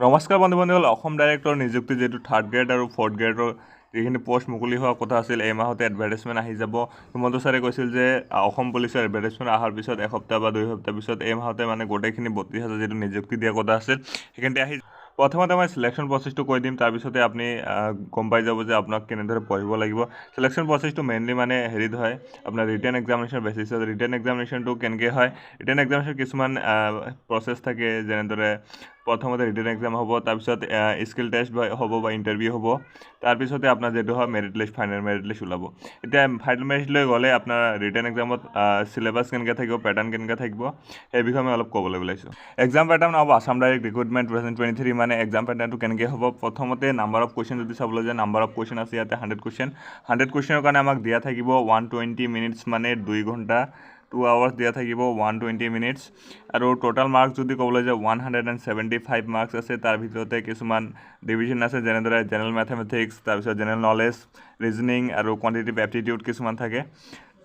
নমস্কাৰ বন্ধু বান্ধৱীসকল, অসম ডাইৰেক্টৰ নিযুক্তি যিটো থাৰ্ড গ্ৰেড আৰু ফ'ৰ্থ গ্ৰেডৰ যিখিনি পষ্ট মুকলি হোৱা কথা আছিল, এই মাহতে এডভাৰটাইজমেণ্ট আহি যাব। হিমন্ত ছাৰে কৈছিল যে অসম পুলিচৰ এডভাৰটাইজমেণ্ট অহাৰ পিছত এসপ্তাহ বা 2 সপ্তাহ পিছত এই মাহতে মানে গোটেইখিনি 32,000 যিটো নিযুক্তি দিয়া কথা আছিল, সেইখিনিতে আহি। প্ৰথমতে মই চিলেকশ্যন প্ৰচেছটো কৈ দিম, তাৰপিছতে আপুনি গম পাই যাব যে আপোনাক কেনেদৰে পঢ়িব লাগিব। চিলেকশ্যন প্ৰচেছটো মেইনলি মানে হেৰিত হয়, আপোনাৰ ৰিটেন এক্সামিনেশ্যন বেচিছত। ৰিটেন এক্সামিনেশ্যনটো কেনেকৈ হয়? ৰিটেন এক্সামিনেশ্যন কিছুমান প্ৰচেছ থাকে, যেনেদৰে প্ৰথমতে ৰিটেন এক্সাম হ'ব, তাৰপিছত স্কিল টেষ্ট বা হ'ব বা ইণ্টাৰভিউ হ'ব, তাৰপিছতে আপোনাৰ যিটো হয় merit list, final merit list ওলাব। এতিয়া ফাইনেল মেৰিট লৈ গ'লে আপোনাৰ ৰিটেন এক্সামত চিলেবাছ কেনেকৈ থাকিব, পেটাৰ্ণ কেনেকৈ থাকিব, সেই বিষয়ে মই অলপ ক'বলৈ ওলাইছোঁ। Exam pattern of Assam Direct Recruitment 2023, মানে এক্সাম পেটাৰ্ণটো কেনেকৈ হ'ব? প্ৰথমতে নাম্বাৰ অফ কুৱেশ্যন যদি চাবলৈ যায়, নাম্বাৰ অফ কুৱেশ্যন আছে ইয়াতে 100 কুৱেশ্যন। 100 কুৱেশ্যনৰ কাৰণে আমাক দিয়া থাকিব 120 মিনিটছ, মানে 2 ঘণ্টা, 2 আৱাৰ্ছ দিয়া থাকিব, 120 মিনিটছ। আৰু টোটেল মাৰ্কছ যদি ক'বলৈ যায়, 175 মাৰ্কছ আছে। তাৰ ভিতৰতে কিছুমান ডিভিজন আছে, যেনেদৰে জেনেৰেল মেথমেটিক্স, তাৰপিছত জেনেৰেল নলেজ, ৰিজনিং আৰু কোৱাণ্টিটিভ এপ্টিটিউড কিছুমান থাকে।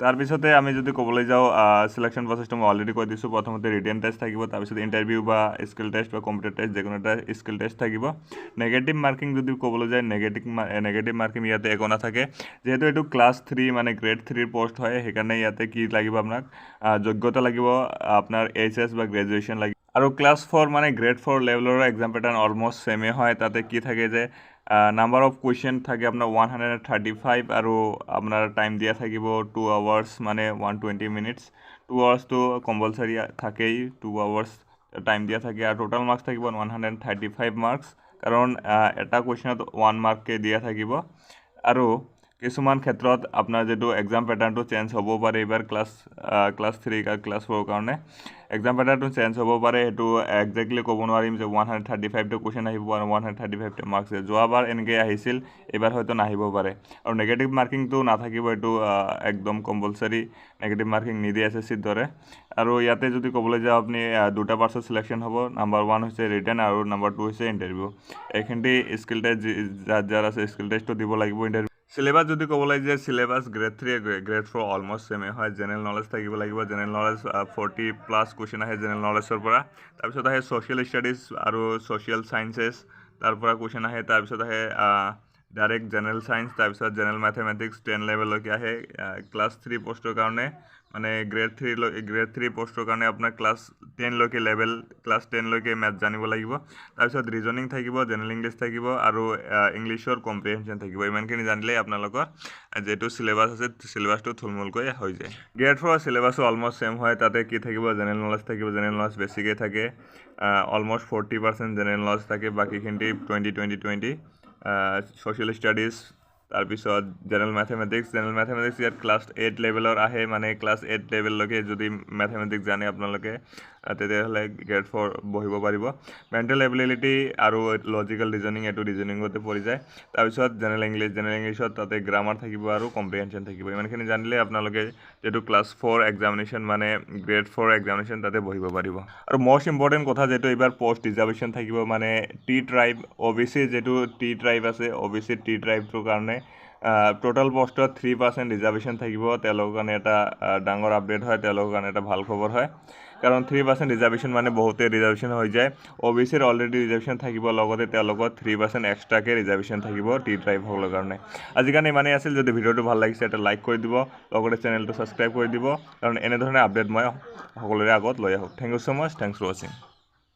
তাৰপিছতে আমি যদি ক'বলৈ যাওঁ, চিলেকশ্যন প্ৰচেছটো মই অলৰেডি কৈ দিছোঁ। প্ৰথমতে ৰিটেন টেষ্ট থাকিব, তাৰপিছত ইণ্টাৰভিউ বা স্কিল টেষ্ট বা কম্পিউটাৰ টেষ্ট, যিকোনো এটা স্কিল টেষ্ট থাকিব। নেগেটিভ মাৰ্কিং যদি ক'বলৈ যায়, নেগেটিভ মাৰ্কিং ইয়াতে একো নাথাকে। যিহেতু এইটো ক্লাছ থ্ৰী মানে গ্ৰেড থ্ৰীৰ পষ্ট হয়, সেইকাৰণে ইয়াতে কি লাগিব আপোনাক? যোগ্যতা লাগিব আপোনাৰ এইচ এছ বা গ্ৰেজুৱেশ্যন লাগিব। আৰু ক্লাছ ফ'ৰ মানে গ্ৰেড ফ'ৰ লেভেলৰো এক্সাম পেটাৰ্ণ অলমষ্ট ছেমে হয়। তাতে কি থাকে যে নাম্বাৰ অফ কুৱেশ্যন থাকে আপোনাৰ 135 আৰু আপোনাৰ টাইম দিয়া থাকিব 2 আৱাৰ্ছ, মানে 120 মিনিটছ। 2 আৱাৰ্ছটো কম্পালচাৰী থাকেই, 2 আৱাৰ্ছ টাইম দিয়া থাকে। আৰু টোটেল মাৰ্কছ থাকিব 135 মাৰ্কছ, কাৰণ এটা কুৱেশ্যনত 1 মাৰ্ককৈ দিয়া থাকিব। আৰু কিছুমান ক্ষেত্ৰত আপোনাৰ যিটো এক্সাম পেটাৰ্ণটো চেঞ্জ হ'ব পাৰে। এইবাৰ ক্লাছ থ্ৰী আৰু ক্লাছ ফ'ৰৰ কাৰণে এক্সাম পেটাৰ্ণটো চেঞ্জ হ'ব পাৰে। সেইটো একজেক্টলি ক'ব নোৱাৰিম যে 135টা কুৱেশ্যন আহিব আৰু 135টা মাৰ্কছ। যোৱাবাৰ এনেকৈ আহিছিল, এইবাৰ হয়তো নাহিব পাৰে। আৰু নেগেটিভ মাৰ্কিংটো নাথাকিব, এইটো একদম কম্পালচাৰী। নেগেটিভ মাৰ্কিং নিদিয়ে এছএছচিৰ দৰে। আৰু ইয়াতে যদি ক'বলৈ যাওঁ, আপুনি দুটা পাৰ্টছত চিলেকশ্যন হ'ব। নাম্বাৰ ওৱান হৈছে ৰিটেন আৰু নাম্বাৰ টু হৈছে ইণ্টাৰভিউ। এইখিনি স্কিল টেষ্ট যাৰ যাৰ আছে, স্কিল টেষ্টটো দিব লাগিব, ইণ্টাৰভিউ। চিলেবাছ যদি ক'বলৈ যায়, syllabus grade three, grade four almost same হয়। জেনেৰেল নলেজ থাকিব লাগিব। জেনেৰেল নলেজ 40+ কুৱেশ্যন আহে জেনেৰেল নলেজৰ পৰা। তাৰপিছত আহে ছ'চিয়েল ষ্টাডিজ আৰু ছ'চিয়েল চায়েন্সেছ, তাৰ পৰা কুৱেশ্যন আহে। তাৰপিছত আহে ডাইৰেক্ট জেনেৰেল চায়েন্স, তাৰপিছত জেনেৰেল মেথমেটিক্স 10 লেভেললৈকে আহে। ক্লাছ থ্ৰী পষ্টৰ কাৰণে, মানে গ্ৰেড থ্ৰী পষ্টৰ কাৰণে আপোনাৰ ক্লাছ 10লৈকে লেভেল, ক্লাছ 10লৈকে মেথ জানিব লাগিব। তাৰপিছত ৰিজনিং থাকিব, জেনেৰেল ইংলিছ থাকিব আৰু ইংলিছৰ কম্প্ৰিহেনশ্যন থাকিব। ইমানখিনি জানিলেই আপোনালোকৰ যিটো চিলেবাছ আছে, চিলেবাছটো থুলমূলকৈ হৈ যায়। গ্ৰেড ফ'ৰৰ চিলেবাছো অলমষ্ট ছেম হয়। তাতে কি থাকিব? জেনেৰেল নলেজ থাকিব। জেনেৰেল নলেজ বেছিকৈ থাকে, অলমষ্ট 40% জেনেৰেল নলেজ থাকে, বাকীখিনি 20, 20, 20 ছ'চিয়েল ষ্টাডিজ, তাৰপিছত জেনেৰেল মেথমেটিক্স। জেনেৰেল মেথমেটিক্স ইয়াত ক্লাছ 8 লেভেলৰ আহে, মানে ক্লাছ 8 লেভেললৈকে যদি মেথমেটিক্স জানে আপোনালোকে, তেতিয়াহ'লে গ্ৰেড ফ'ৰ বহিব পাৰিব। মেণ্টেল এবিলিটি আৰু লজিকেল ৰিজনিং, এইটো ৰিজনিঙতে পৰি যায়। তাৰপিছত জেনেৰেল ইংলিছ। জেনেৰেল ইংলিছত তাতে গ্ৰামাৰ থাকিব আৰু কম্প্ৰিহেনশ্যন থাকিব। ইমানখিনি জানিলে আপোনালোকে যিটো ক্লাছ ফ'ৰ এক্সামিনেশ্যন, মানে গ্ৰেড ফ'ৰ এক্সামিনেশ্যন, তাতে বহিব পাৰিব। আৰু মষ্ট ইম্পৰ্টেণ্ট কথা, যিটো এইবাৰ পষ্ট ৰিজাৰ্ভেশ্যন থাকিব, মানে টি ট্ৰাইব, অ' বি চি যিটো টি ট্ৰাইব আছে, অ' বি চি টি ট্ৰাইবটোৰ কাৰণে টোটেল পষ্টত 3% ৰিজাৰ্ভেশ্যন থাকিব। তেওঁলোকৰ কাৰণে এটা ডাঙৰ আপডেট হয়, তেওঁলোকৰ কাৰণে এটা ভাল খবৰ হয়, কাৰণ 3% ৰিজাৰ্ভেশ্যন মানে বহুতে ৰিজাৰ্ভেশ্যন হৈ যায়। অ' বি চিৰ অলৰেডি ৰিজাৰ্ভেশ্যন থাকিব, লগতে তেওঁলোকৰ 3% এক্সট্ৰাকৈ ৰিজাৰ্ভেশ্যন থাকিব টি ট্ৰাইবসকলৰ কাৰণে। আজিৰ কাৰণে ইমানেই আছিল। যদি ভিডিঅ'টো ভাল লাগিছে, এটা লাইক কৰি দিব, লগতে চেনেলটো ছাবস্ক্ৰাইব কৰি দিব, কাৰণ এনেধৰণে আপডেট মই সকলোৰে আগত লৈ আহোঁ। Thank you so much, thanks for watching.